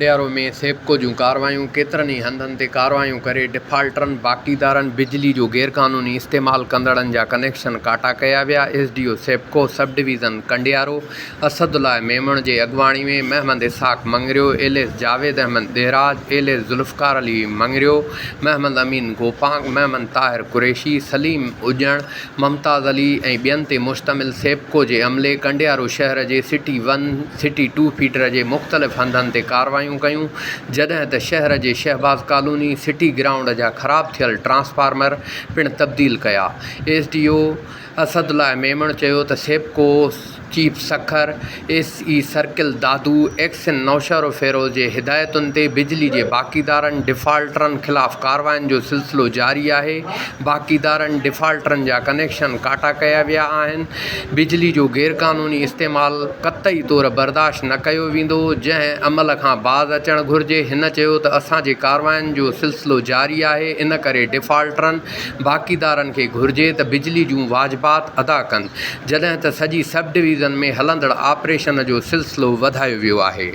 ڪنڊيارو ۾ سيپڪو جون ڪارروايون، ڪيترن ئي هنڌن تي ڪارروايون ڪري ڊفالٽرن، باقيدارن، بجلي جو غيرقانوني استعمال ڪندڙن جا ڪنيڪشن ڪاٽا ڪيا ويا، S D O SEPCO sub division Kandiaro Asadullah Memon جي اڳواڻي ۾ Muhammad Ishaq Mangrio, L S Javed Ahmed Dehraj, L S Zulfiqar Ali Mangrio, Muhammad Amin Gopang, Muhammad Tahir Qureshi, Saleem Ujjan, Mumtaz Ali ۽ ٻين تي مشتمل سيپڪو جي عملي ڪنڊيارو شهر جي city one, city two feeder جي مختلف هنڌن تي ڪارروايون ڪيون، جڏهن ته شهر جي شهباز ڪالوني، سٽي گرائونڊ جا خراب ٿيل ٽرانسفارمر پڻ تبديل ڪيا. S D O Asadullah Memon چيو ته SEPCO chief Sukkur, S E circle Dadu, XEN Naushahro Feroze جي هدايتن تي بجلي جي باقيدارن، ڊفالٽرن خلاف ڪاررواين جو سلسلو جاري آهي، باقيدارن، ڊفالٽرن جا ڪنيڪشن ڪاٽا ڪيا ويا آهن، بجلي جو غيرقانوني استعمال قطعي طور برداشت نه ڪيو ويندو، جنهن عمل کان باز اچڻ گهرجي، هن چيو ته اسان جي ڪاررواين جو سلسلو جاري آهي، ان ڪري ڊفالٽرن، باقيدارن کي گهرجي ته بجلي جون واجبات ادا ڪن، جڏهن ته سڄي سب ڊويزن ۾ هلندڙ آپريشن جو سلسلو وڌايو ويو آهي.